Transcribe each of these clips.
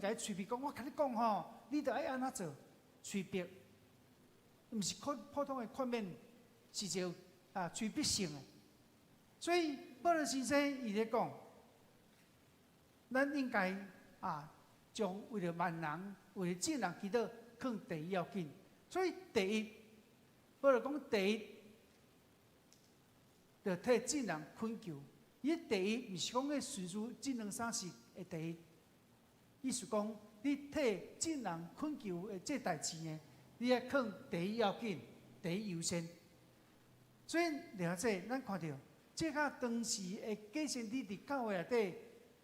共伊催逼講，我共你講吼，你著愛按怎做？催逼，毋是普普通的勸勉，是一個催逼性的。所以保羅先生伊咧講，咱應該將為著萬人、為著眾人祈禱，放第一要緊。所以第一，保羅講第一，就替眾人懇求。伊第一，毋是講彼順序這兩三四的第一，意思講你替眾人懇求的這代誌呢，你愛放第一要緊、第一優先。所以了解，咱看著，這佮當時的假先知佇教會內底，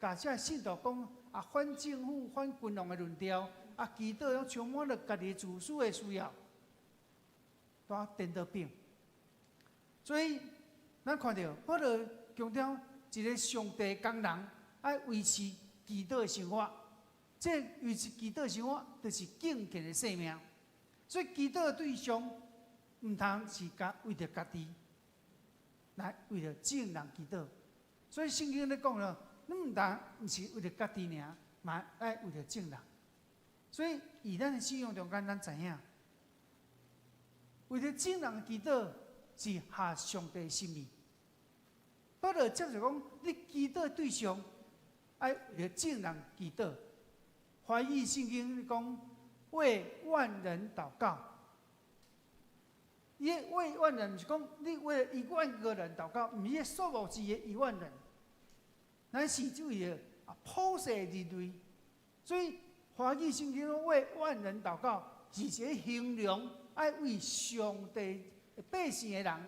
共這信徒講反政府、反君王的論調，祈禱攏充滿了家己自私的需要，都顛倒變。所以咱看著保羅強調一個上帝工人愛維持祈禱的生活，這維持祈禱的生活，就是敬虔的生命。所以祈禱的對象毋通是共為著家己，來為著眾人祈禱。所以聖經咧講了，你毋通毋是為著家己爾，嘛愛為著眾人。所以，以咱的信仰中間，咱知影，為著眾人祈禱是合上帝心意。保羅接著講，你祈禱對象愛為著眾人祈禱。翻譯聖經講為萬人禱告，伊為萬人，毋是講你為了1萬個人禱告，毋是數目字的1萬人，咱是為著普世人類。所以華語聖經講為萬人禱告，是一個形容愛為上帝百姓的人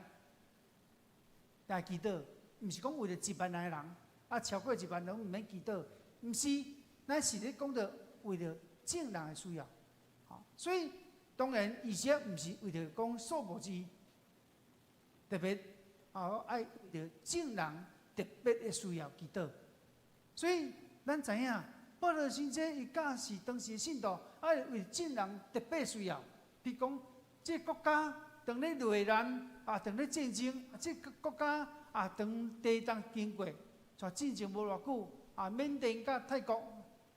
來祈禱，毋是講為著1萬個人，超過1萬人毋免祈禱，毋是，咱是咧講著為著眾人的需要。所以當然，伊這毋是為著講數目字，特別愛為著眾人特別的需要祈禱。所以咱知影，保羅先生伊教示當時的信徒，愛為眾人特別需要。比如講，這個國家當咧內亂，當咧戰爭，這個國家當地震經過，在戰爭無偌久，緬甸佮泰國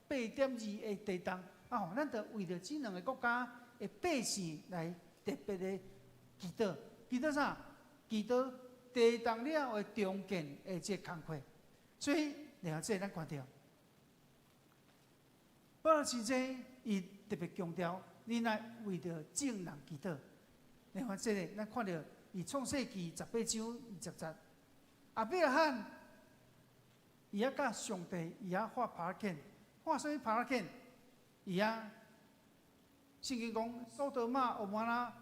8.2的地震，吼，咱就為著這兩個國家的百姓來特別的祈禱，祈禱啥？祈禱地震了後的重建的這個工課。所以，然後這咱看著，保羅先生伊特別強調，恁愛為著眾人祈禱。另外，這個咱看著伊創世記18章20節，亞伯拉罕伊遐佮上帝伊遐畫拍片，畫啥物拍片？伊遐聖經講，所多瑪、蛾摩拉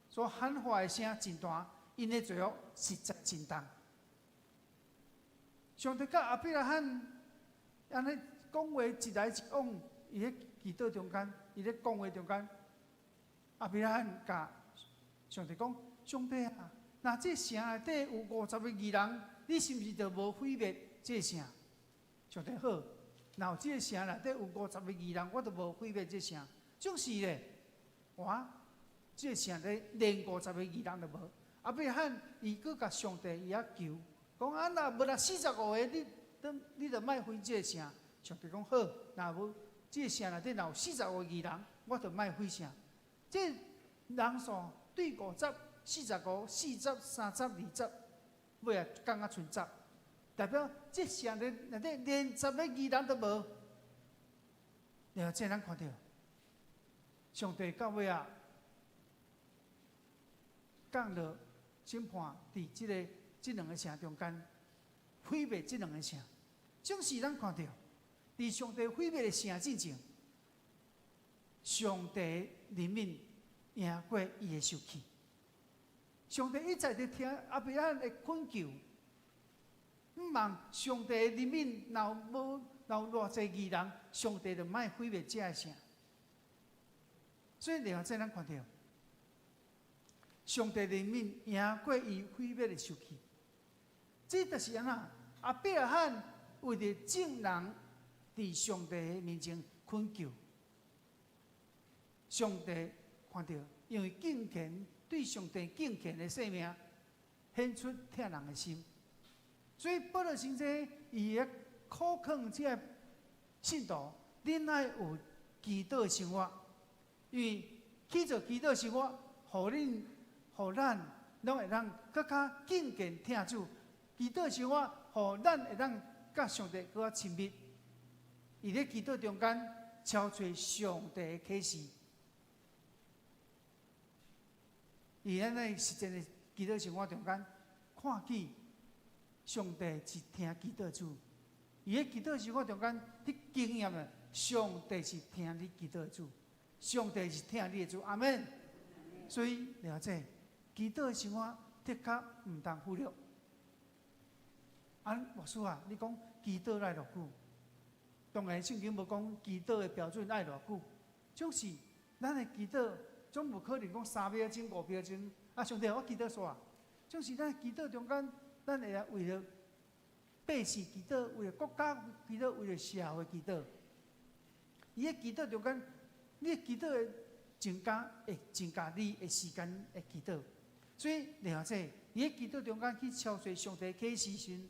所喊話的聲真大，𪜶的罪惡實在真重。上帝佮亞伯拉罕按呢講話一來一往，伊咧祈禱中間，伊咧講話中間，亞伯拉罕共上帝講：上帝啊，若這城內底有50個義人，你是毋是就無毀滅這城？上帝好，若有這個城內底有50個義人，我就無毀滅這城。就是咧，哇，這個城內連50個義人都無。亞伯拉罕伊閣共上帝伊遐求，講啊，若無若45個，你就莫毀這個城。上帝講好，若無這個城內底若有45個義人，我就莫毀城。這人數對50、45、40、30、20，尾仔降啊賰十，代表這城內底連十個義人都無。然後這咱看著，上帝到尾仔降落審判，佇這兩個城中間毀滅這兩個城。總是咱看著，佇上帝毀滅的城進前，上帝憐憫贏過伊的受氣。上帝一再佇聽亞伯拉罕的懇求，毋望上帝憐憫，若無若有偌濟義人，上帝就莫毀滅這個城。所以，另外這咱看著，上帝憐憫贏過伊毀滅的受氣。這就是按怎？亞伯拉罕為著眾人佇上帝面前懇求，上帝看著，因為敬虔對上帝敬虔的生命，顯出疼人的心。所以保羅先生伊咧苦勸這個信徒，恁愛有祈禱的生活，因為去做祈禱生活，予恁、予咱攏會當閣較敬虔疼主。祈禱生活，予咱會當佮上帝閣較親密。伊咧祈禱中間，敲揣上帝的啟示。佇咱的實際的祈禱生活中間，看見上帝是聽祈禱主。伊咧祈禱生活中間，去經驗的上帝是聽你祈禱的主，上帝是疼你的主，阿們。所以了解祈禱的生活的確毋通忽略。啊，牧師啊，你講祈禱愛偌久？當然聖經無講祈禱的標準愛偌久，總是咱的祈禱總無可能講3秒鐘、5秒鐘。啊，上帝，我祈禱煞。總是咱祈禱中間，咱會來為著百姓祈禱，為著國家祈禱，為著社會祈禱。伊咧祈禱中間，你祈禱的增加，會增加你的時間的祈禱。所以了解，伊咧祈禱中間去敲揣上帝啟示時，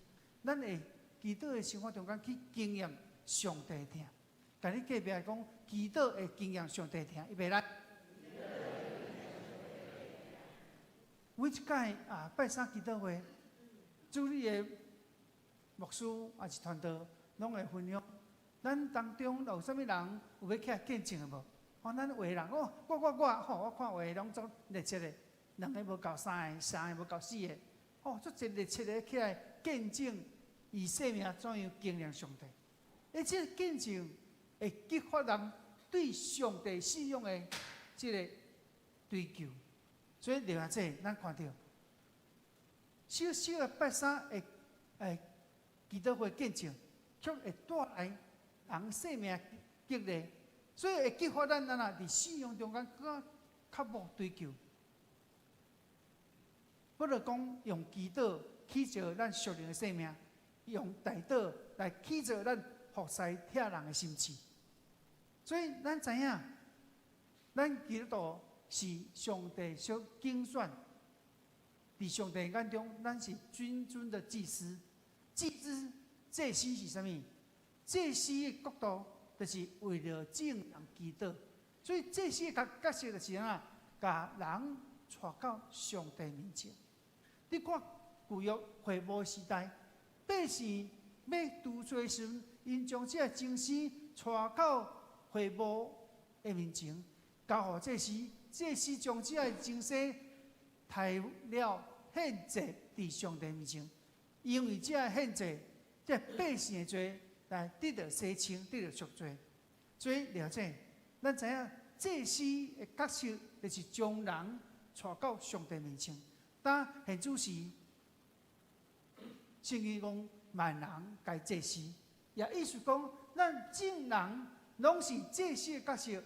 咱會祈禱的生活中間去經驗上帝疼。共你隔壁講，祈禱會經驗上帝疼，預備來。每一屆啊，拜三祈禱會，主禮的牧師抑是傳道，攏會分享。咱當中有啥物人有欲起來見證的無？哦，咱有的人哦，我我我，吼，我看有的攏足熱切的，兩个無夠三个，三个無夠四个，哦，足濟熱切的起來見證伊生命怎樣經驗上帝。欸，這個見證會激發人對上帝信仰的這个追求。所以另外這咱看著，小小的拜三的祈禱會見證，卻會帶來人生命激勵，所以會激發咱咱啊佇信仰中間閣較無追求。不如講用祈禱去造咱屬靈的生命，用代禱來去造咱服侍疼人的心志。所以咱知影，咱基督徒是上帝所揀選，佇上帝眼中，咱是君尊的祭司。祭司、祭司是啥物？祭司的角度就是為著眾人祈禱，所以祭司的角色就是按怎，共人帶到上帝面前。你看舊約會幕時代，百姓欲除罪時陣，𪜶將這个祭牲帶到會幕的面前，交予祭司，祭司將這个祭牲刣了獻祭佇上帝面前，因為這个獻祭，這个百姓的罪來得著洗清，得著贖罪。所以了解，咱知影祭司的角色就是將人帶到上帝面前。當現主時，聖經講萬人皆祭司，也意思講，咱眾人攏是祭司的角色，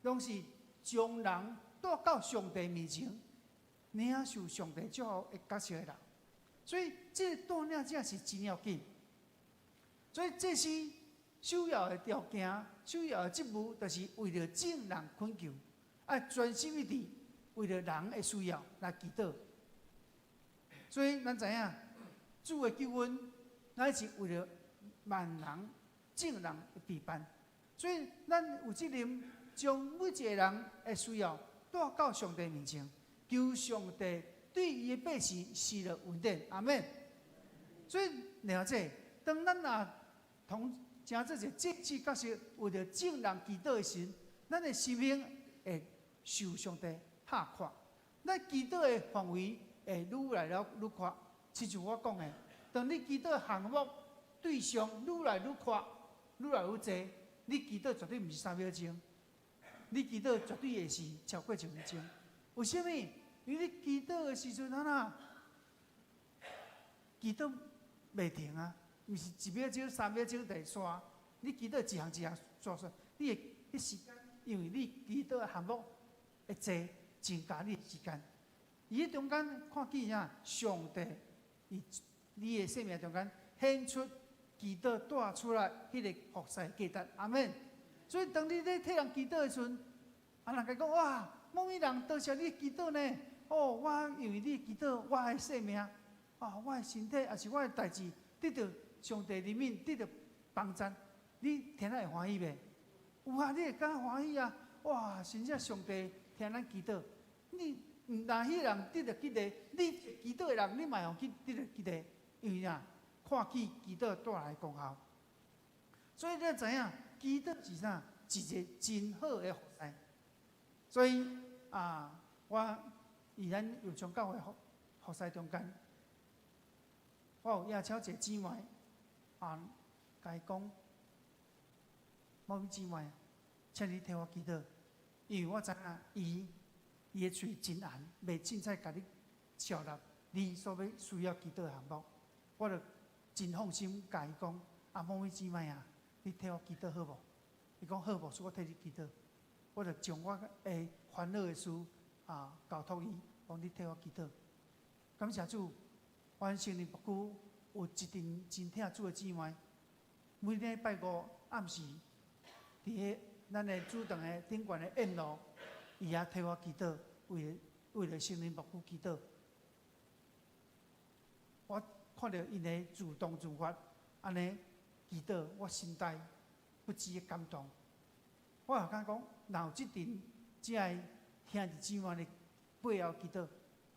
攏是將人帶到上帝面前，領受上帝祝福的角色的人。所以，這個帶領者是真要緊。所以，祭司首要的條件、首要的職務，就是為著眾人懇求，愛專心一致，為著人的需要來祈禱。所以，咱知影主的救恩乃是為著萬人、眾人的備辦。所以，咱有責任將每一個人的需要帶到上帝面前，求上帝對伊的百姓施了恩典。阿們。所以了解，當咱若同成做一個祭司角色，為著眾人祈禱的時，咱的生命會受上帝拍闊，咱祈禱的範圍會愈來愈闊。親像我講的，當你祈禱項目對象愈來愈闊，愈來愈濟，你祈禱絕對毋是3秒鐘，你祈禱絕對會是超過1分鐘。為啥物？因為你祈禱的時陣，按怎祈禱袂停啊？毋是1秒鐘、3秒鐘就會煞。你祈禱一項一項煞煞，你的彼時間，因為你祈禱的項目會濟，增加你的時間。伊佇中間看見啥？上帝佇你的生命中間顯出祈禱帶出來彼个服侍價值。阿們。所以當你咧替人祈禱的時陣，啊人家講哇，某某人多謝你祈禱呢。哦，我因為你祈禱，我的生命，啊，我的身體，抑是我的代誌，得著上帝憐憫，得著幫贊。你聽了會歡喜袂？有啊，你會感覺歡喜啊！哇，真正上帝聽咱祈禱。你毋但彼人得著激勵，你祈禱的人，你嘛會去得著激勵，因為啥？看見祈禱帶來功效。所以你知影，祈禱是啥？一個真好的服侍。所以啊，我佇咱右昌教會服侍中間，我有邀請一個姊妹啊，共伊講，某位姊妹，請你替我祈禱，因為我知影伊的喙真絚，袂凊彩共你笑納你所欲需要祈禱的項目，我就真放心共伊講，啊，某位姊妹啊，你替我祈禱好無？伊講好，牧師，我替你祈禱。我就將我的煩惱的事啊交託伊，講你替我祈禱。感謝主，阮聖靈牧區有一陣真疼主的姊妹，每禮拜五暗時，佇彼咱的主堂的頂懸的宴樂，伊也替我祈禱，為了聖靈牧區祈禱。我看著𪜶的自動自發，按呢祈禱，我心內不止的感動。我也感覺講，若有這陣這个兄弟姊妹的背後祈禱，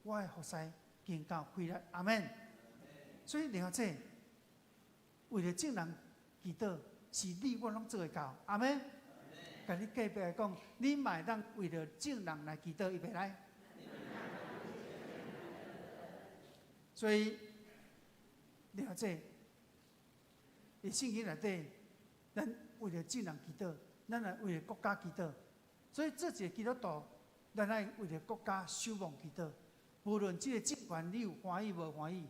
我的服侍更加有氣力。阿門。所以另外這為著眾人祈禱，是你我攏做會到。阿門。共你隔壁的講，你嘛會當為著眾人來祈禱，預備來。所以，另外這佇聖經內底，咱為著眾人祈禱，咱來為著國家祈禱。所以做一個基督徒，咱愛為著國家守望祈禱。無論這個政權你有歡喜無歡喜，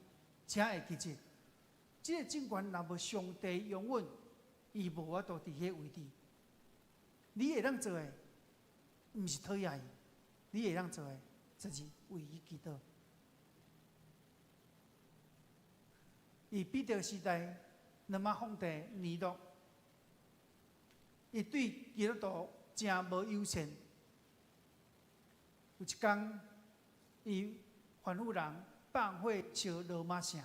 請會記得，這個政權若無上帝容允，伊無法度佇彼個位置。你會當做的，毋是討厭伊，你會當做的，就是為伊祈禱。佇彼得時代，羅馬皇帝尼祿，伊對基督徒誠無友善。有一工，伊吩咐人放火燒羅馬城，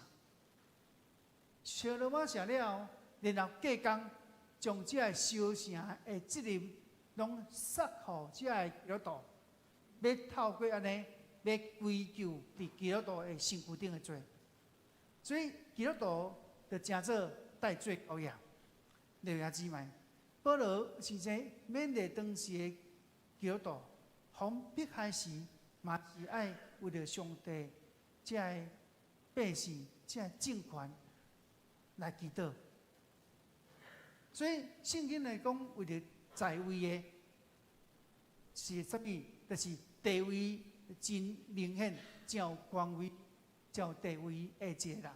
燒羅馬城了後，然後隔工將這个燒城的責任攏捒予這个基督徒，欲透過按呢，欲歸咎佇基督徒的身軀頂的罪。所以基督徒就成做代罪羔羊。弟兄姊妹，保羅是這勉勵當時的基督徒，逢迫害時，嘛是愛為著上帝這个百姓、這个政權來祈禱。所以聖經來講，為著在位的，是啥物？就是地位真明顯、真有權威、真有地位的一個人。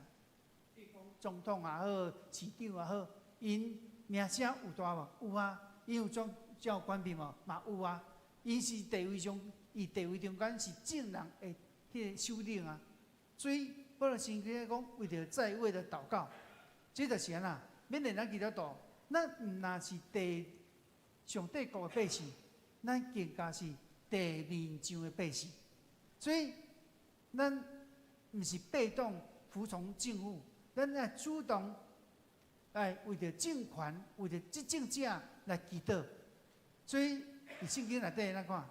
總統也好，市長也好，𪜶名聲有大無？有啊。𪜶有種真有權柄無？嘛有啊。𪜶是地位上，佇地位中間是眾人的彼个首領啊。所以，保羅聖經講，為著在位的禱告，這就是按怎？免得咱基督徒，咱毋但是地上帝國的百姓，咱更加是地面上的百姓。所以，咱毋是被動服從政府，咱愛主動來為著政權、為著執政者來祈禱。所以，佇聖經內底，咱看，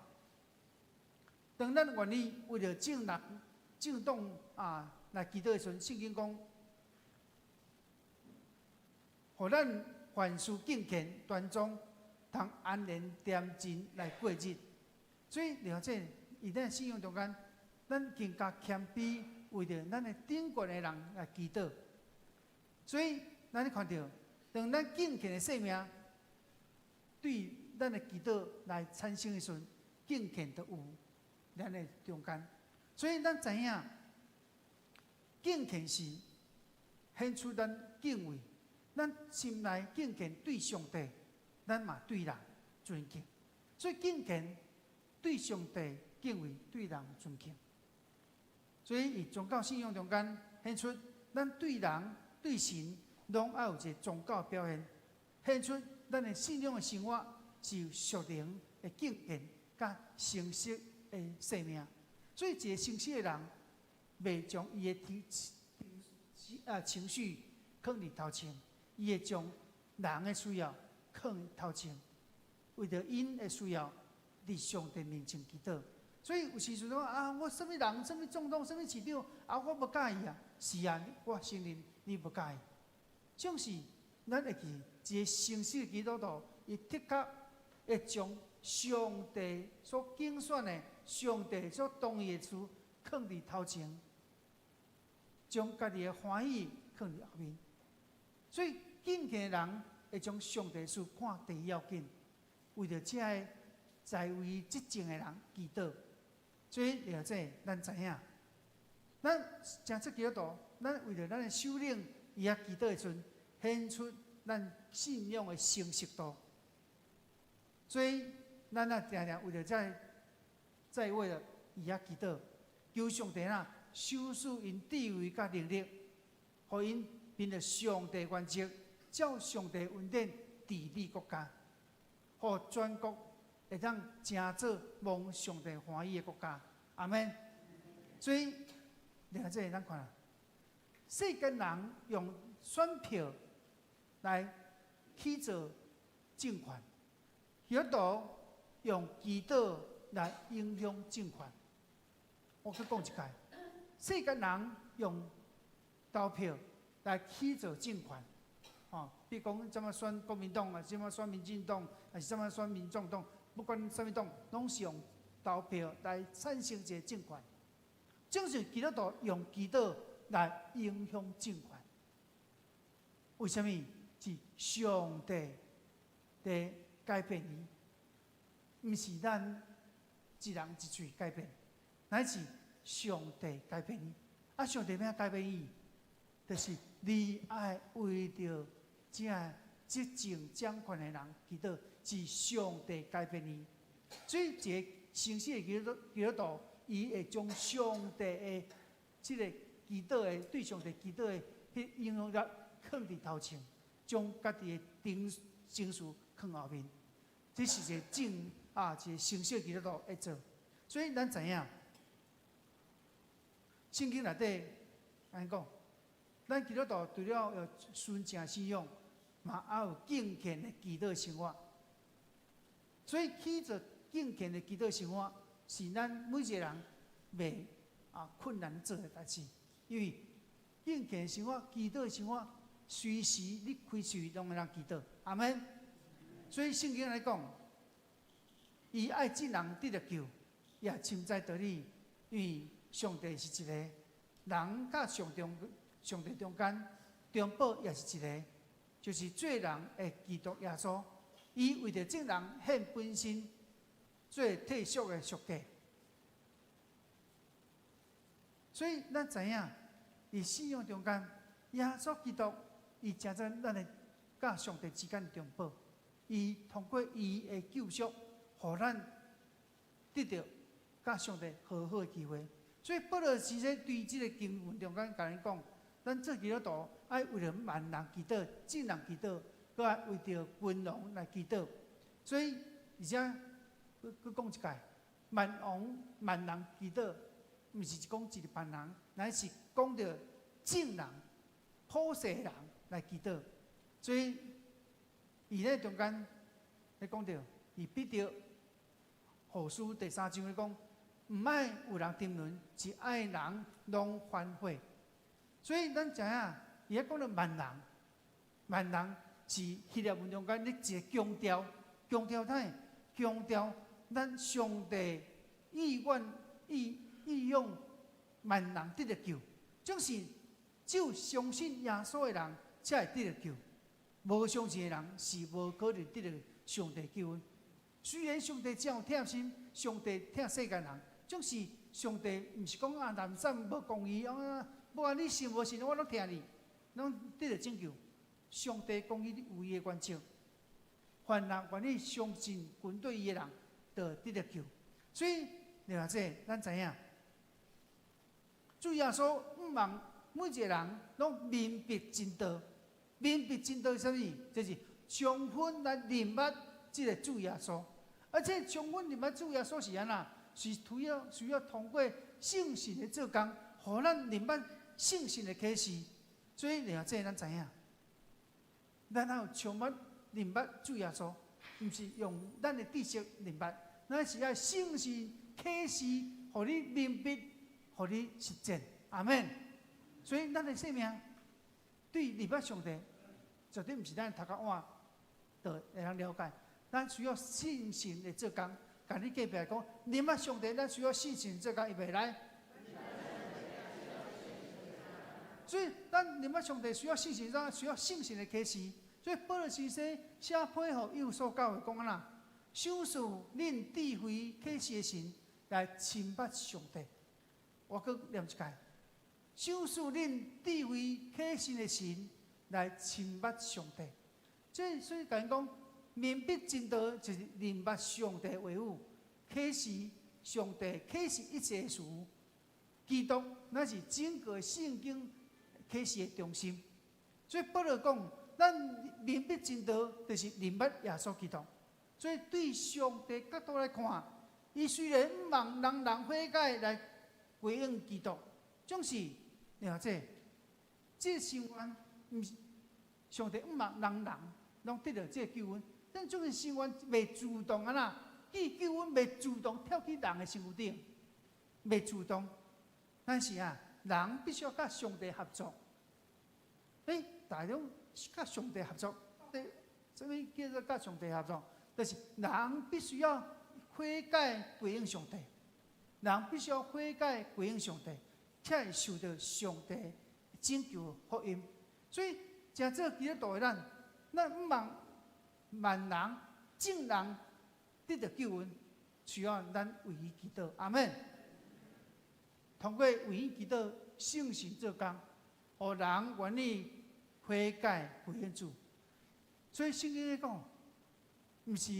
當咱願意為著眾人、政黨啊來祈禱的時陣，聖經講，予咱凡事敬虔端莊，通安然恬靜來過日。所以，了解佇咱信仰中間，咱更加謙卑，為著咱的頂懸的人來祈禱。所以，咱看著，當咱敬虔的生命對咱的祈禱來產生的時陣，敬虔就有咱的中間。所以，咱知影敬虔是顯出咱敬畏，咱心內敬虔對上帝，咱嘛對人尊敬。所以敬虔對上帝敬畏，對人尊敬。所以，佇宗教信仰中間顯出咱對人對神攏愛有一個宗教表現，顯出咱的信仰的生活是有屬靈的敬虔佮誠實的生命。所以，一個誠實的人，袂將伊的情緒囥佇頭前，伊會將人的需要囥頭前，為著𪜶的需要，佇上帝面前祈禱。所以有時陣講啊，我啥物人、啥物總統、啥物市長啊，我無佮意啊。是啊，我承認你無佮意。總是咱會記一個誠實的基督徒，伊的確會將上帝所揀選的、上帝所同意的事囥佇頭前，將家己的歡喜囥佇後面。所以敬虔的人會將上帝事看第一要緊，為著這个在位執政的人祈禱。所以了這咱知影，咱誠濟基督徒，咱為著咱的首領伊遐祈禱的時陣，顯出咱信仰的誠實度。所以咱若定定為著這个在位的伊遐祈禱，求上帝啊，賞賜𪜶智慧佮能力，予𪜶憑著上帝原則，照上帝恩典治理國家，予全國會當成做蒙上帝歡喜的國家。阿們。所以，另外這個咱看，世間人用選票來起造政權，基督徒用祈禱來影響政權。我閣講一擺，世間人用投票來起造政權，吼，比如講怎麼選國民黨啊，怎麼選民進黨，還是怎麼選民眾黨，不管啥物黨，攏是用投票來產生一個政權。正是基督徒用祈禱來影響政權。為啥物？是上帝佇改變伊，毋是咱一人一喙改變，乃是上帝改變伊。啊，上帝欲按怎改變伊？就是你愛為著這執政掌權的人祈禱，是上帝改變伊。所以，一個誠實的基督徒，伊會將上帝的這個祈禱的對上帝祈禱的彼影響力囥佇頭前，將家己的情緒囥後面。這是一個正啊，一個誠實的基督徒會做。所以咱知影，聖經內底按呢講，咱基督徒除了有純正信仰，嘛愛有敬虔的祈禱生活。所以起做敬虔的祈禱生活，是咱每一個人袂啊困難做的代誌。因為敬虔生活、祈禱生活，隨時你開喙攏會當祈禱。阿們。所以聖經來講，伊愛眾人得著救，也深知道理，因為上帝是一個人，佮上帝中間中保也是一個，就是做人的基督耶穌。伊為著眾人獻本身做替贖的贖價。所以咱知影，佇信仰中間，耶穌基督伊成做咱的佮上帝之間的中保。伊通過伊的救贖，予咱得著佮上帝和好的機會。所以保羅是咧對這個經文中間共咱講，咱做基督徒愛為著萬人祈禱，眾人祈禱，閣愛為著君王來祈禱。所以而且閣閣講一擺，萬王萬人祈禱，毋是講一般人，乃是講著眾人、普世人來祈禱。所以伊咧中間咧講著，佇彼得後書第三章咧講，毋愛有人沉淪，是愛人攏反悔。所以咱知影，伊咧講著萬人，萬人是希臘文中間咧一個強調，強調啥？強調咱上帝意願意意向萬人得著救，總是只有相信耶穌的人才會得著救，無相信的人是無可能得著上帝救恩。雖然上帝真有疼心，上帝疼世間人，總是上帝毋是講啊濫訕無公義啊，無管你信無信，我攏疼你，攏得著拯救。上帝公義有伊的原則，凡人願意相信跟隨伊的人，就得著救。所以，你話這咱知影，主耶穌向望每一個人攏明白真道，明白真道是啥物？就是充分來認捌這個主耶穌，而且充分認捌主耶穌是按怎？是需要通過聖神的做工，予咱認捌聖神的啟示。所以，你話這咱知影，咱有充滿認捌主耶穌，毋是用咱的知識認捌，咱是愛聖神啟示，予你明白，予你實踐。阿門。所以咱的生命對認捌上帝，絕對毋是咱頭殼換就會當了解。咱需要聖神的做工。共你隔壁講，認捌上帝，咱需要聖神做工，預備來。所以，咱認捌上帝需要聖神，咱需要聖神的啟示。所以，保祿先生寫批予以弗所教會講按怎，賞賜恁智慧啟示的神來親捌上帝。我閣念一擺，賞賜恁智慧啟示的神來親捌上帝。這所以共𪜶講，明白真道就是認捌上帝話語，啟示上帝啟示一切事。基督乃是整個聖經啟示的中心。所以保羅講，咱明白真道，就是認捌耶穌基督。所以對上帝角度來看，伊雖然毋望人人悔改來歸向基督，總是了解這心願，毋是上帝毋望人人攏得著這個救恩，但總是心願袂自動按怎，伊救恩袂自動跳去人的身軀頂，袂自動。但是啊，人必須要佮上帝合作。欸，大家佮上帝合作，對，啥物叫做佮上帝合作？就是人必須要悔改歸向上帝，人必須要悔改歸向上帝，才會受到上帝拯救福音。所以，成做基督徒的咱，咱毋望萬人眾人得著救恩，需要咱為伊祈禱。阿門。通過為伊祈禱，聖神做工，予人願意悔改歸向主。所以聖經咧講，毋是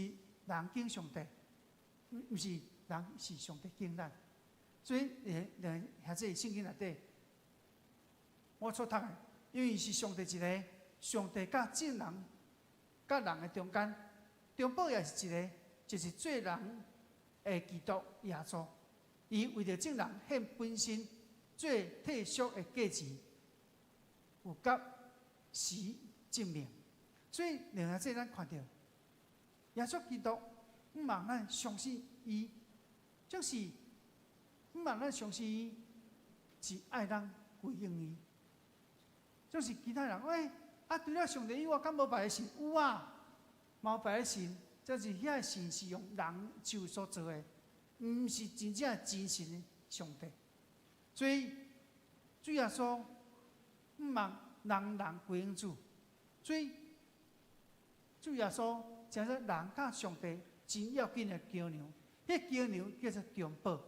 人揀上帝，毋是人是上帝揀咱。所以，連遐這聖經內底，我所讀的，因為是上帝一个，上帝佮眾人、佮人的中間，中保也是一个，就是做人的基督耶穌。伊為著眾人獻本身做替贖的價錢，有及時證明。所以，另外這咱看著耶穌基督，毋望咱相信伊，就是毋望咱相信伊，是愛咱歸向伊。就是其他人，喂，啊，除了上帝以外，敢無別个神？有啊，嘛有別个神，就是遐个神是用人手所做的，毋是真正真實的上帝。所以主耶穌毋望人人歸向主，所以主耶穌成做人佮上帝真要緊的橋梁。彼橋梁叫做中保，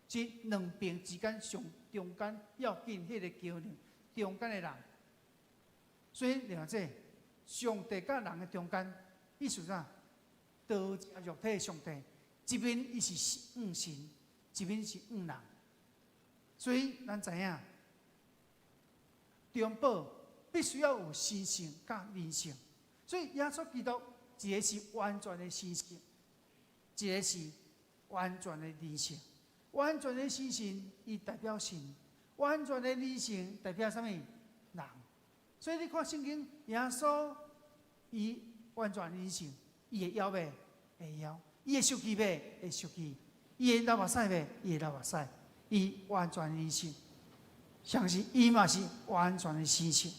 是兩邊之間上中間要緊彼個橋梁，中間的人。所以兩者上帝佮人的中間，意思啥？道成肉體的上帝，一面伊是向神，一面是向人。所以咱知影，中保必須要有神性佮人性。所以耶穌基督一个是完全的神性，一个是完全的人性。完全的神性，伊代表神；完全的人性代表啥物？人。所以你看聖經，耶穌伊完全人性，伊會枵袂？會枵。伊會生氣袂？會生氣。伊會流目屎袂？伊會流目屎。伊完全人性，相信伊嘛是完全的神性。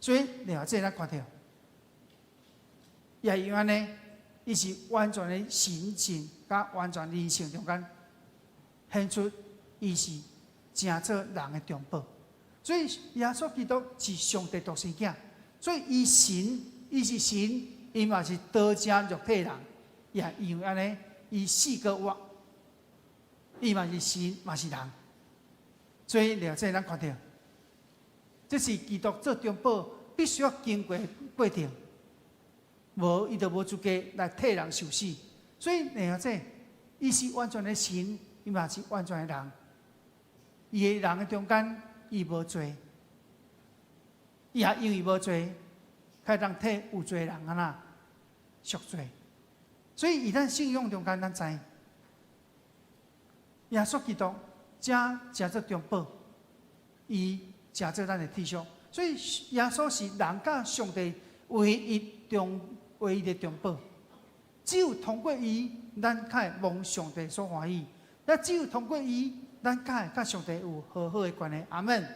所以，了這咱看著，也因為按呢，伊是完全的神性佮完全人性中間，顯出伊是成做人的中保。所以耶穌基督是上帝獨生囝，所以伊神，伊是神，伊嘛是道成肉體人，也因為按呢，伊四個活，伊嘛是神，嘛是人。所以了這咱看著，這是基督做中保必須要經過過程，無伊就無資格來替人受死。所以了這，伊是完全的神，伊嘛是完全的人。伊的人的中間，伊無罪，伊也因為無罪，會當替有罪的人按怎贖罪。所以，佇咱信仰中間，咱知耶穌基督才成做中保，伊成做咱的替贖。所以，耶穌是人佮上帝唯一的中保。只有通過伊，咱才會蒙上帝所歡喜。咱只有通過伊，咱才會佮上帝有和好的關係。阿門。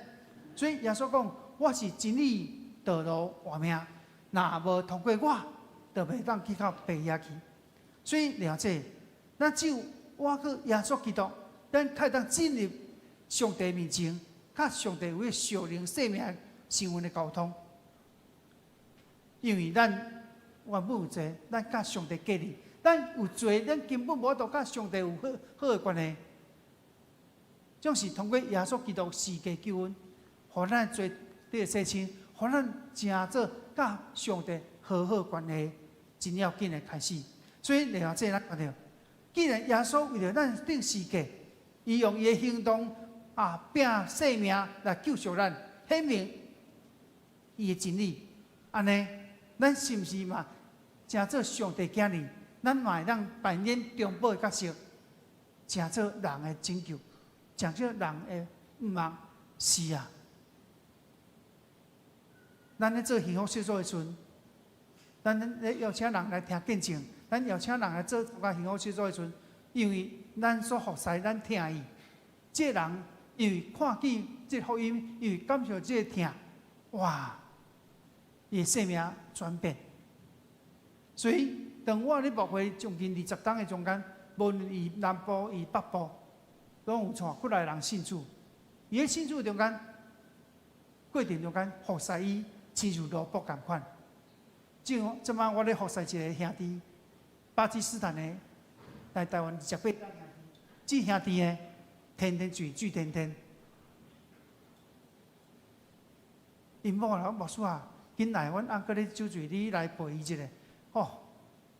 所以耶穌講：我是真理、道路、活命，若無通過我，就袂當去到父遐去。所以了解，咱只有倚靠耶穌基督，咱才會當進入上帝面前，佮上帝有彼屬靈生命身份的溝通。因為咱原本有罪，咱佮上帝隔離，咱有罪，咱根本無法度佮上帝有好好的關係。總是通過耶穌基督十架救恩，予咱罪得洗清，予咱成做佮上帝和好關係真要緊的開始。所以，了解咱看著，既然耶穌為著咱釘十架，伊用伊的行動啊，摒性命來救贖咱，顯明伊的真理。按呢，咱是毋是嘛，成做上帝囝兒？咱嘛會當扮演中保的角色，成做人的拯救，成做人的盼望。是啊，咱咧做幸福小組的時陣，咱咧邀請人來聽見證，咱邀請人來做參加幸福小組的時陣，因為咱所服侍，咱疼伊，這個人因為看見這個福音，因為感受這個疼，哇！伊的生命轉變。所以，當我咧牧會將近20冬的中間，無論佇南部、佇北部，攏有帶幾來人信主。伊咧信主中間過程中間，服侍伊親像奴僕仝款。正這擺我咧服侍一个兄弟，巴基斯坦的來台灣28冬兄弟，這兄弟呢，天天醉醉顛顛。𪜶某來講牧師啊，緊來，阮翁閣咧酒醉，你來陪伊一下。哦，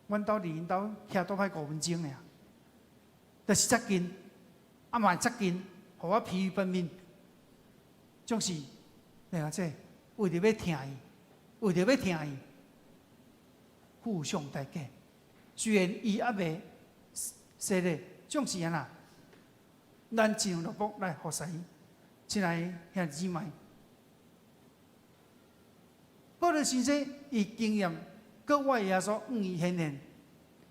阮兜佇𪜶兜徛倒歹5分鐘爾，就是遮近，啊嘛會遮近，予我疲於奔命。總是了解，為著欲疼伊，為著欲疼伊，付上代價。雖然伊猶未洗禮，總是按怎，咱盡量努力來服侍伊。親愛的兄弟姊妹，保羅先生伊經驗國外耶穌向伊顯現，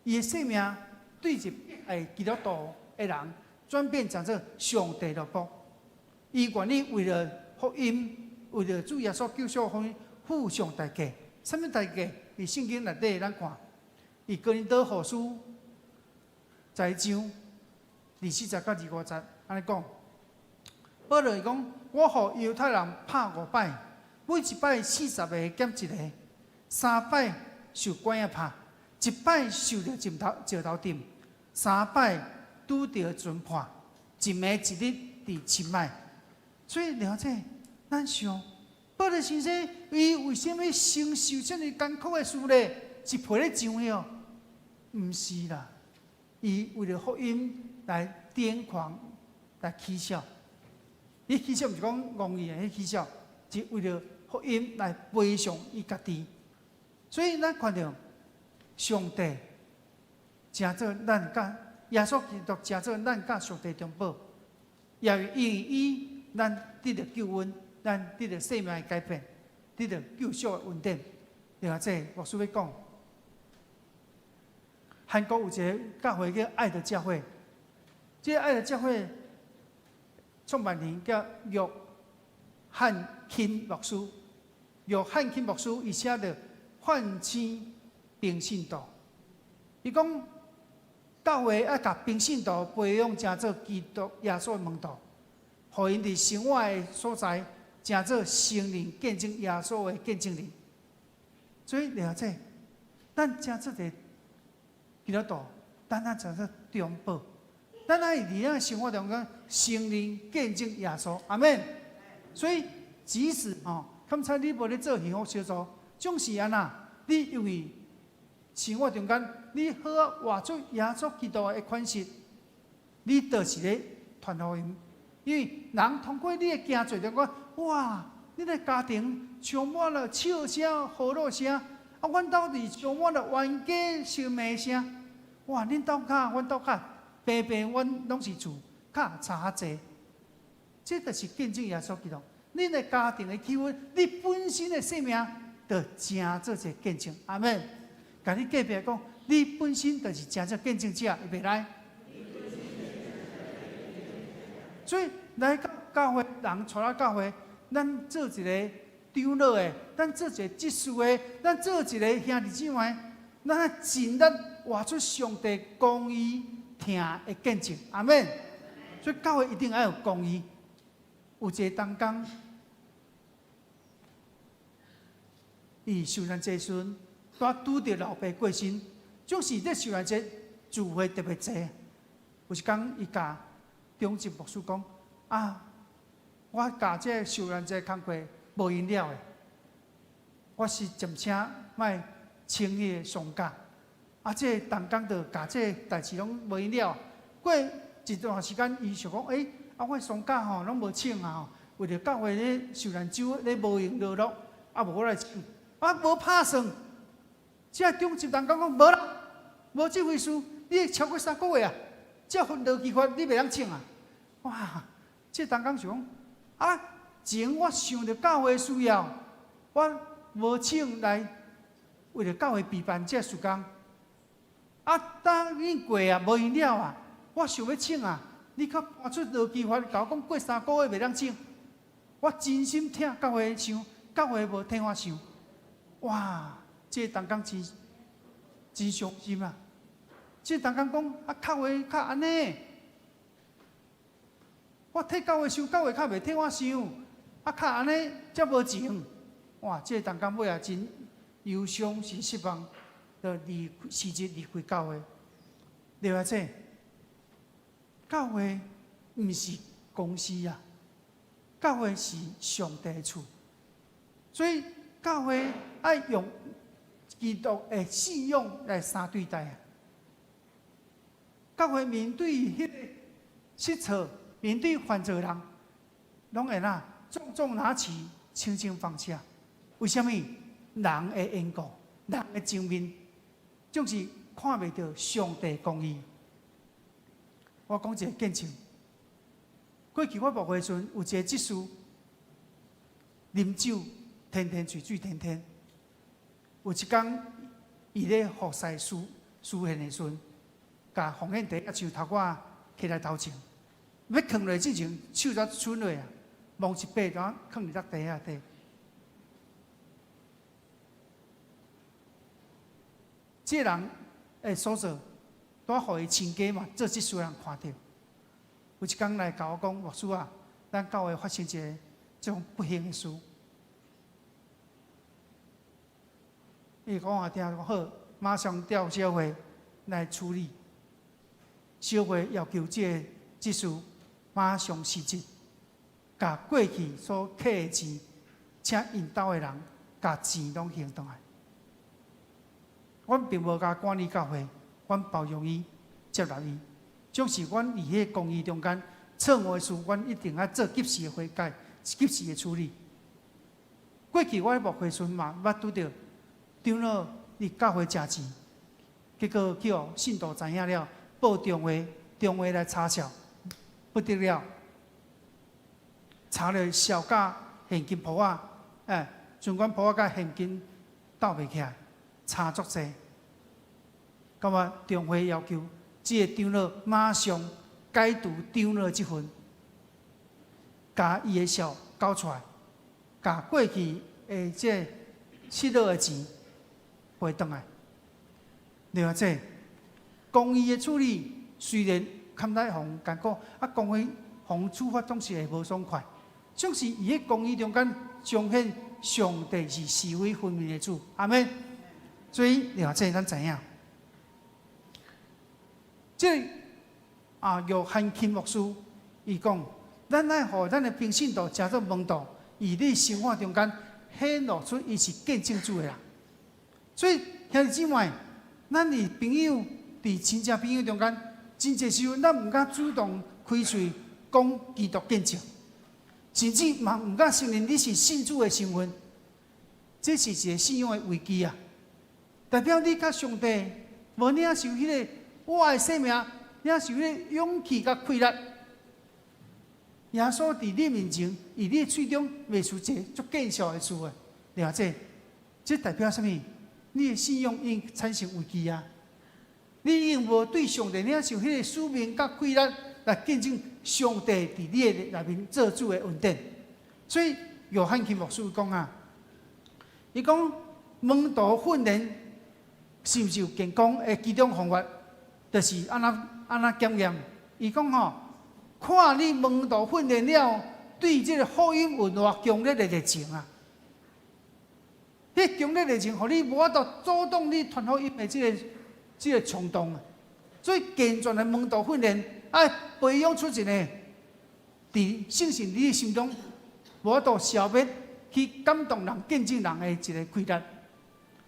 伊的生命對一個基督徒的人轉變成做上帝奴僕。伊願意為了福音，為了主耶穌救贖福音，付上代價。啥物代價？佇聖經內底，咱看，佇哥林多後書十一章24節到25節，按呢講。保羅伊講：我予猶太人拍五擺，每一擺40個減一個，三擺受拐仔拍，一擺受著石頭石頭釘，三擺拄著船破，一暝一日佇深海。所以了解，咱想，保羅先生伊為啥物承受這麼艱苦的事呢？是皮咧上的哦？毋是啦，伊為著福音來癲狂，來起痟。伊起痟毋是講戇伊的，彼起痟是為著福音來賠償伊家己。所以咱看著上帝成做咱佮耶穌基督成做咱佮上帝中保，也因為伊，咱得著救恩，咱得著生命的改變，得著救贖的恩典。另外，這牧師欲講，韓國有一个教會叫愛的教會，這个愛的教會創辦人叫約翰欽牧師。約翰欽牧師伊寫著《喚醒平信徒》，伊講教會愛共平信徒培養成做基督耶穌的門徒，予𪜶佇生活的所在成做承認見證耶穌的見證人。所以了解，咱成做一个基督徒，咱愛成做中保，咱愛佇咱生活中間承認見證耶穌，阿門。所以，即使哦，剛才你無咧做幸福小組，總是按怎？你因為生活中間，你好好活出耶穌基督的款式，你就是咧傳福音。因為人通過你的行做，就講哇，你的家庭充滿了笑聲、歡樂聲，啊，阮兜佇充滿了冤家相罵聲。哇，恁兜較，阮兜較平平，阮攏是厝較差較濟。這就是見證耶穌基督。恁的家庭的氣氛，你本身的生命，就成做一个見證。阿們。共你隔壁講，你本身就是成做見證者，會袂來。所以來到教會，人帶來教會，咱做一個長老的，咱做一個執事的，咱做一個兄弟姊妹，咱愛盡力活出上帝公義疼的見證。阿們。所以教會一定愛有公義。有一個同工，伊受難節時陣，拄拄著老爸過身，總是咧受難節聚會特別濟。有一工，伊共長執牧師講：啊，我教這個受難節工課無閒了的，我是暫且莫請彼個喪假。啊，這個同工就共這個代誌攏無閒了。過一段時間，伊想講：欸，啊，我喪假吼攏無請啊吼，為著教會咧受難週咧無閒勞碌，啊，無我來請，啊，無拍算。這長執同工講無啦，無這回事，你會超過3個月啊，這份勞基法你袂當請啊！哇，這同工想講，啊，前我想著教會需要，我無請來為著教會備辦這事工，啊，當已經過啊，無閒了啊，我想欲請啊，你閣搬出勞基法，共我講過三個月袂當請，我真心疼教會想，教會無替我想，哇！這個同工真真傷心啊！這個同工講啊，教會較按呢，我替教會想，教會較袂替我想，啊，較按呢才無情。哇！這個同工尾仔真憂傷，真失望，就離辭職離開教會。另外這教會毋是公司啊，教會是上帝的厝，所以教會愛用基督的信仰來相對待啊。教會面對彼個失錯、面對犯錯的人，攏會哪重重拿起，輕輕放下。為啥物？人的緣故，人的情面，總是看袂著上帝公義。我講一個見證。過去我牧會時陣，有一個執事啉酒，天天醉醉天天。有一工，伊咧服侍司司獻的時陣，共奉獻袋仔像頭我起來頭前，欲囥落之前，手才伸落啊，摸一把，就囥佇只袋仔底。這個人的所做，拄予伊親家嘛做執事人看著。有一工來共我講，牧師啊，咱教會發生一个這種不幸的事。伊講我聽講好，馬上調小會來處理。小會要求這个執事馬上辭職，共過去所挃的錢，請𪜶兜的人，共錢攏還轉來。阮並無共趕離教會，阮包容伊，接納伊。總是阮佇彼個公義中間錯誤的事，阮一定愛做及時的悔改，及時的處理。過去我咧牧會時陣嘛，捌拄著長老佇教會食錢，結果去予信徒知影了，報中會，中會來查數，不得了，查了數甲現金簿仔，欸，存款簿仔佮現金鬥袂起來，差足濟。感覺中會要求這个長老馬上解除長老職分，共伊的數交出來，共過去的這失落的錢賠轉來。另外，這公義的處理雖然堪得予人艱苦，啊，公義予人處罰總是會無爽快，總是佇彼公義中間彰顯上帝是是非分明的主。阿們。所以，另外這咱知影。這啊，約翰钦牧師伊講，咱愛予咱的平信徒成做門徒，佇你生活中間顯露出伊是見證主的人。所以兄弟姊妹，咱佇朋友、佇親戚朋友中間，真濟時陣咱毋敢主動開喙講基督見證，甚至嘛毋敢承認你是信主的身份，這是一個信仰的危機啊！代表你佮上帝無領受彼個我的生命，領受彼個勇氣佮氣力。耶穌佇你面前，佇你的喙中罵出一个足見效的事的，了解？這代表啥物？你的信仰已經產生危機啊！你已經無對上帝領受彼個使命佮氣力來見證上帝佇你的內面做主的恩典。所以約翰金牧師講啊，伊講門徒訓練是毋是有健康的幾種方法，就是按怎按怎檢驗。伊講吼，看你門徒訓練了，對這个福音有偌強烈的熱情啊！彼強烈熱情，予你無法度阻擋你傳福音的這個衝動啊！所以健全的門徒訓練，愛培養出一个佇聖神你的心中無法度消滅去感動人、見證人的一个氣力。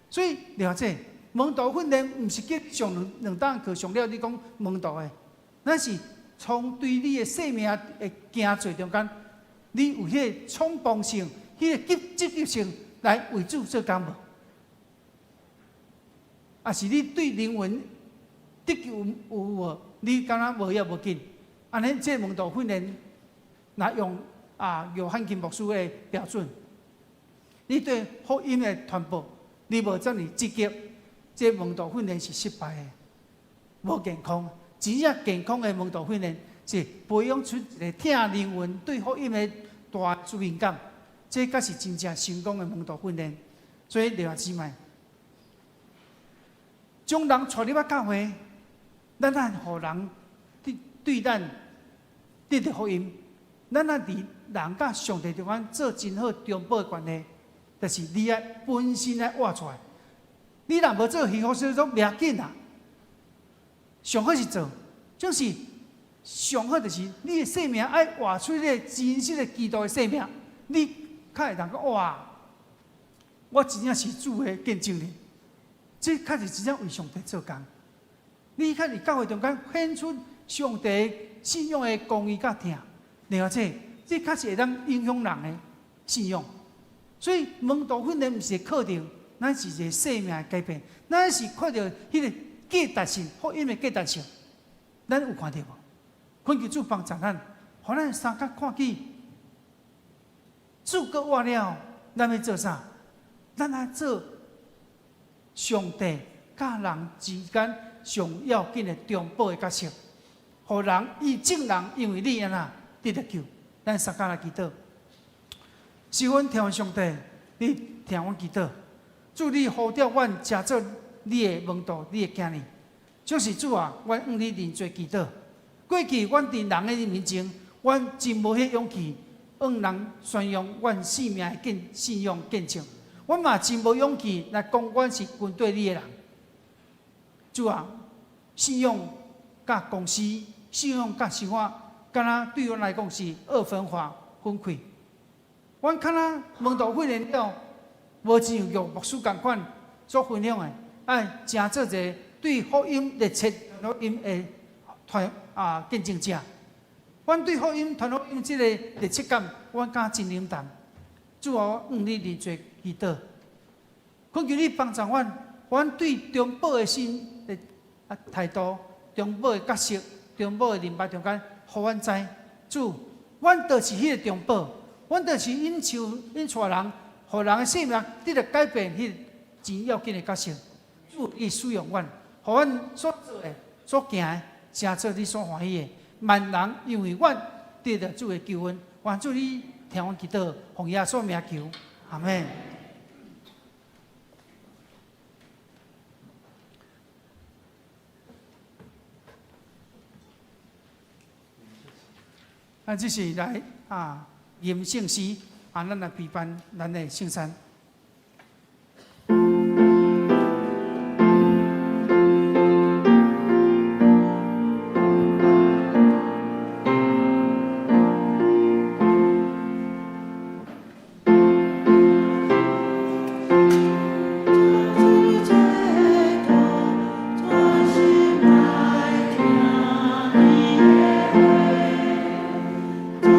所以了解門徒訓練，毋是叫上兩兩堂課上了，你講門徒的，咱是從對你的生命的行做中間，你有彼个衝動性、彼个積積極性來為主做工無？抑是你對靈魂得救有無？你感覺無也無緊？按呢，這個門徒訓練，若用啊約翰金牧師的標準，你對福音的傳播，你無遮爾積極，這個門徒訓練是失敗的，無健康。真正健康的門徒訓練是培養出一个疼靈魂對福音的大使命感，這才是真正成功的門徒訓練。所以，弟兄姊妹，將人帶入來教會，咱愛予人對對咱得著福音，咱愛佇人佮上帝中間做真好中保的關係，就是你愛本身愛活出來。你若無做幸福小組，袂要緊啦。上好是做，就是上好就是你的生命愛活出這个真實的基督的生命，你較會當講哇，我真正是主的見證人，這較是真正為上帝做工。你較佇教會中間顯出上帝信仰的公義佮疼，了解這較是會當影響人的信仰。所以門徒訓練毋是課程，咱是一个生命的改變，咱是看著彼个價值性，福音的價值性，咱有看著無？懇求主幫助咱，予咱相共看見，主閣活了，咱欲做啥？咱愛做上帝佮人之間上要緊的中保的角色，予人伊眾人因為你按怎得著救。咱相共來祈禱，是阮天父上帝，你聽阮祈禱，主你呼召阮成做你的門徒，你的囝兒，就是主啊，阮向你認罪祈禱。過去阮佇人的面前，阮真無彼勇氣向人宣揚阮生命的見信仰見證。阮嘛真無勇氣來講，阮是跟綴你的人。主啊，信仰佮公司，信仰佮生活，敢若對阮來講是二分法分開。阮敢若門徒訓練了，無親像牧師仝款所分享的，愛成做一个對福音熱切福音的傳啊見證者。阮對福音傳福音這个熱切感，阮敢真冷淡。主啊，我向你認罪祈禱，懇求你幫助阮，阮對中保的心的啊態度、中保的角色、中保的人脈中間，予阮知，主，阮就是彼個中保，阮就是引手引帶人，予人的生命得著改變，彼個真要緊的角色。主，你使用阮，予阮所做的、所行的，成做你所歡喜的。萬人因為阮得著主的救恩，願主你聽阮祈禱，奉耶穌名求，阿們。啊，這是來啊，吟聖詩啊，咱來陪伴咱的聖餐。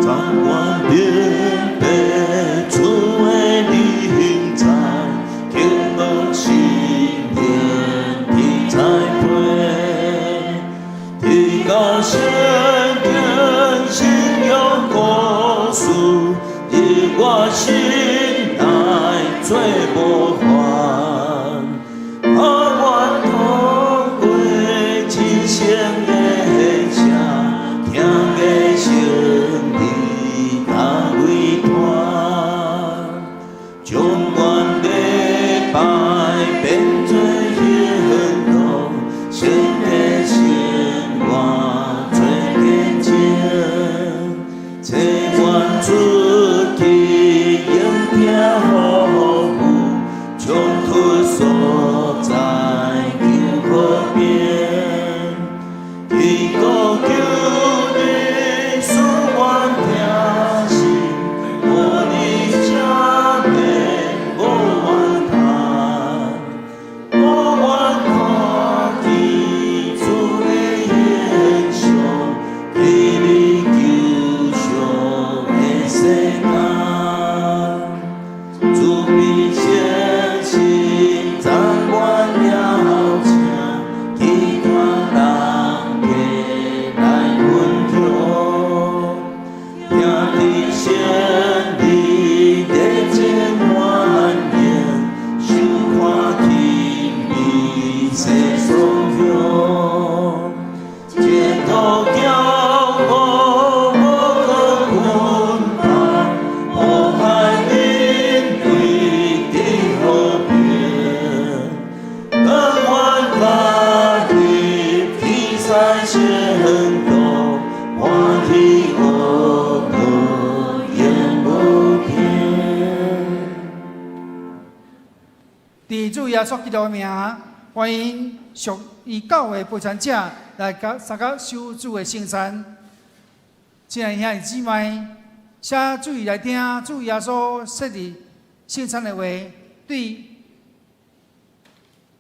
長官明白主的臨在，渴慕生命的栽培，提高聖經信仰故事，入我心內做模範。使成功，歡喜樂永無窮。佇主耶穌基督的名，歡迎屬於教會陪餐者來佮參加守主的聖餐。親愛兄弟姊妹，請注意來聽主耶穌設立聖餐的話，對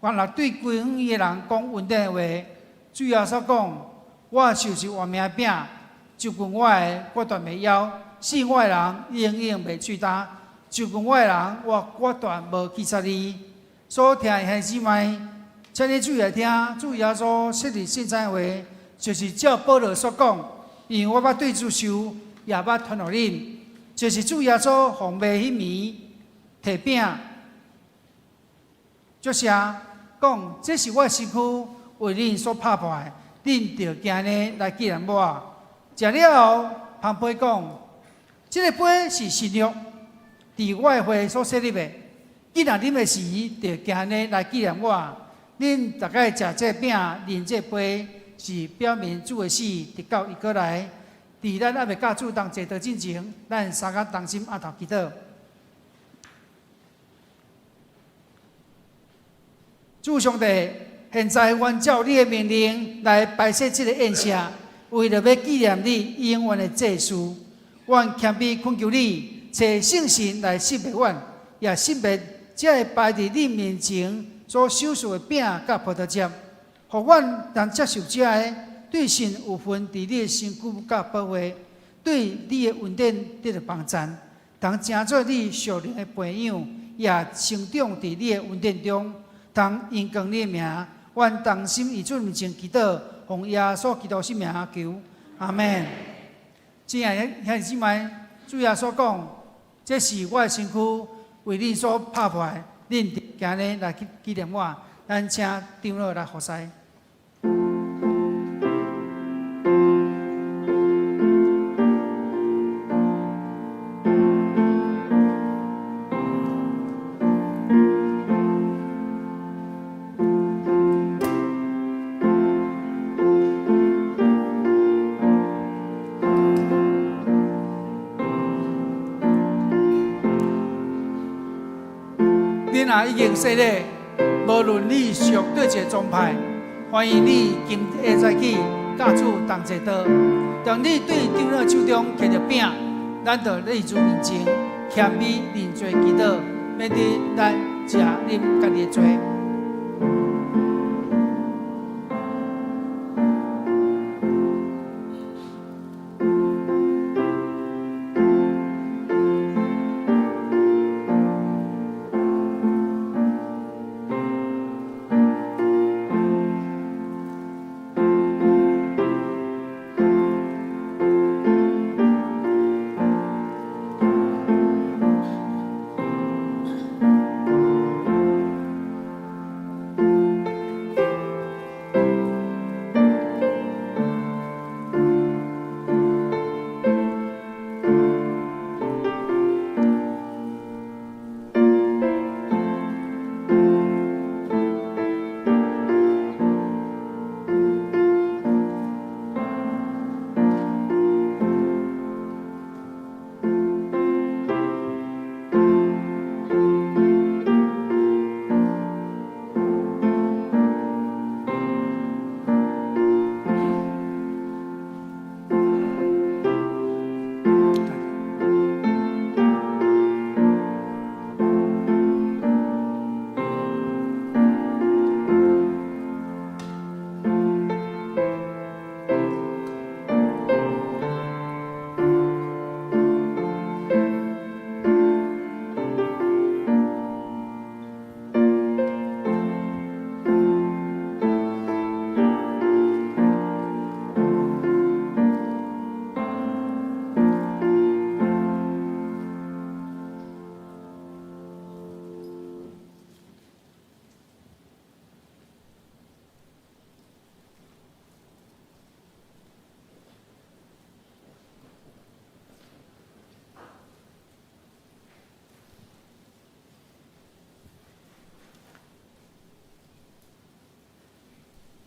原來對歸向伊的人講恩典的話。主耶穌講：我就是活命餅，就近我的，我斷袂枵；信我的人，永遠袂喙焦。就近我的人，我決斷無棄絕伊。所聽的兄弟姊妹，請你注意來聽，主耶穌設立聖餐的話，就是照保羅所講，因為我捌對主受，也捌傳予恁，就是主耶穌奉賣彼暝，提餅，祝謝，講這是我的身軀，為恁所拍破的，恁著行呢來紀念我。食了後，捧杯講，這個杯是新約，佇我的血所設立的。既然啉的時，著行呢來紀念我。恁逐擺食這餅、啉這杯，是表明主的死，直到伊閣來。佇咱猶未佮主同齊坐進前，咱三個同心阿頭祈禱。主上帝，現在阮照你的命令來擺設這個宴席，為著欲紀念你永遠的祭事。阮謙卑懇求你，賜聖神來聖別阮，也聖別這个擺佇你面前所賞賜的餅佮葡萄汁，予阮通接受這个，對神有份佇你的身軀佮寶血，對你的恩典得著幫贊，通成做你屬靈的培養，也成長佇你的恩典中，通榮光你的名。阮同心以主面前祈禱，奉耶穌基督聖名求，阿門。親愛的兄弟姊妹，主耶穌講：這是我的身軀，為恁所拍破的，恁今日來去紀念我。咱請長老來服侍。恁若已經洗禮，無論你屬佗一个宗派，歡迎你今下早起佮主同齊坐。當你對長老手中提著餅，咱就佇主面前謙卑認罪祈禱，免得咱食啉家己的罪。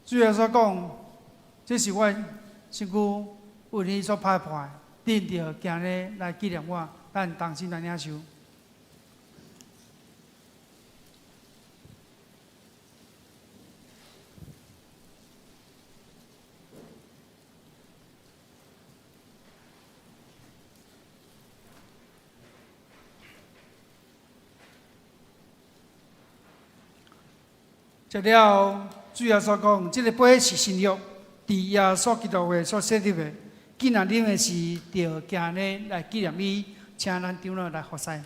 主耶穌講：這是我身軀為你所拍破的，恁著行禮來紀念我，咱同心來領受。食了後，主耶穌講：這个杯是新約，佇耶穌基督血所設立的。既然啉的時，著行禮來紀念伊，請咱長老來服侍。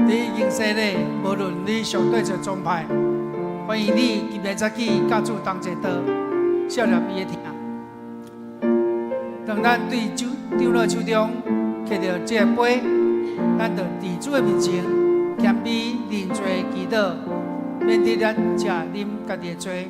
佇敬洗禮，無論你屬佗一个宗派，歡迎你今日早起佮主同齊禱，惜念伊的疼。當咱對主長老手中提著這个杯，咱就佇主的面前謙卑認罪祈禱，免得咱食啉家己的罪。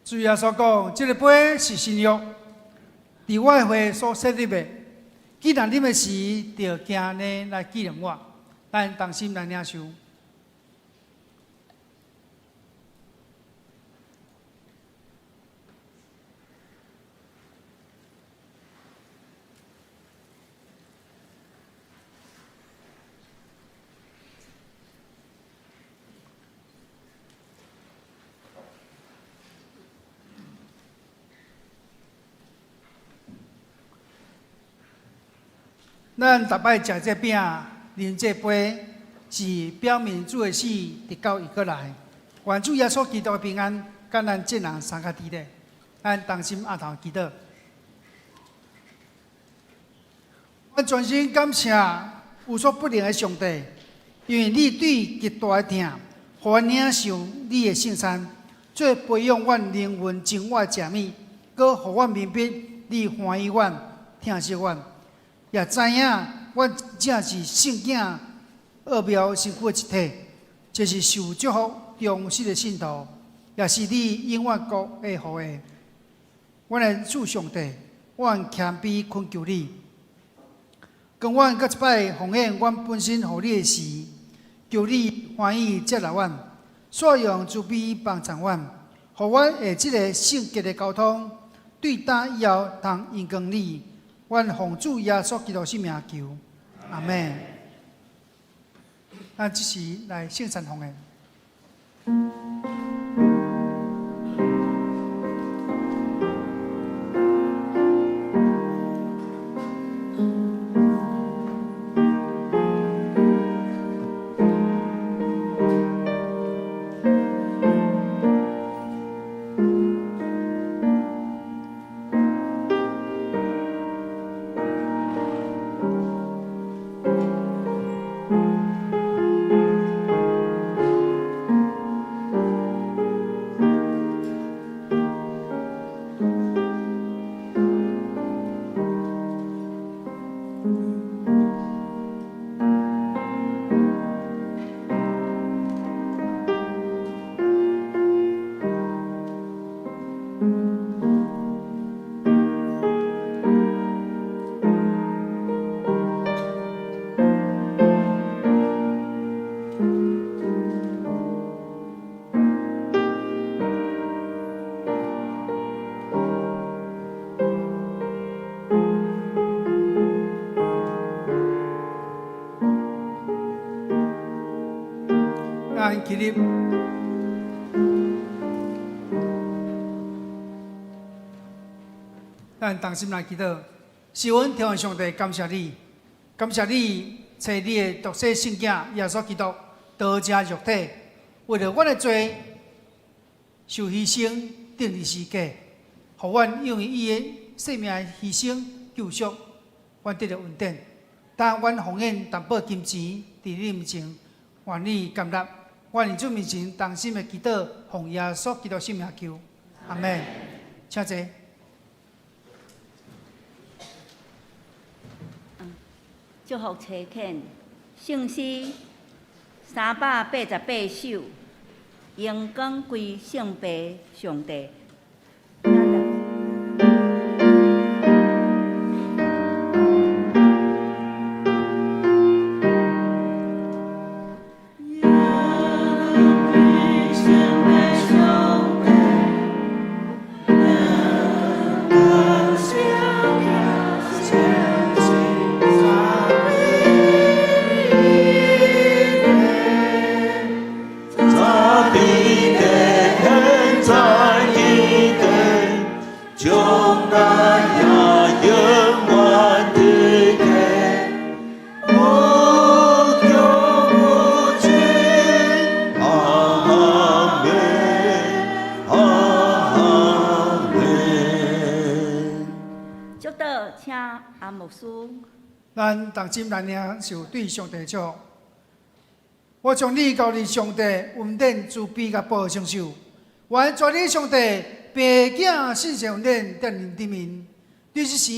主耶穌講：這个杯是新約，佇我的血所設立的。既然啉的時，就行禮來紀念我。咱同心來領受。咱逐擺食這餅、啉這杯，是表明主的死，直到伊閣來。願主耶穌基督的平安，佮咱眾人相佮佇咧。咱同心徛頭祈禱。阮全心感謝無所不能的上帝，因為你對極大的疼，予阮領受你的聖餐，做培養阮靈魂真我的食物，閣予阮明白你歡喜阮、疼惜阮，也知影阮正是聖囝奧妙身軀的一體，這是受祝福忠實的信徒，也是你永遠國的後裔。阮的主上帝，阮謙卑懇求你，當阮閣一擺奉獻阮本身予你的時，求你歡喜接納阮，煞用慈悲幫助阮，予阮會這个聖潔的交通，對今以後通榮光你。阮奉主耶穌基督聖名求，阿們。咱這時來聖餐奉獻。起立。咱同心來祈禱，是阮天父上帝，感謝你，感謝你，差你的獨生聖子耶穌基督，道成肉體，為著阮的罪受犧牲，釘佇十字架，予阮因為伊的生命犧牲救贖，阮得著恩典。當阮奉獻淡薄金錢佇你面前，願你甘納。阮佇主面前同心的祈禱，奉耶穌基督聖名求，阿門。請坐。祝福差遣，聖詩388首，榮光歸聖父上帝。咱同心來領受對上帝的祝福。我將你交佇上帝恩典慈悲佮保護聖手，願主你上帝父子聖神恩典踮恁頂面，對這時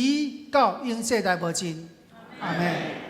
到永世代無盡。阿門。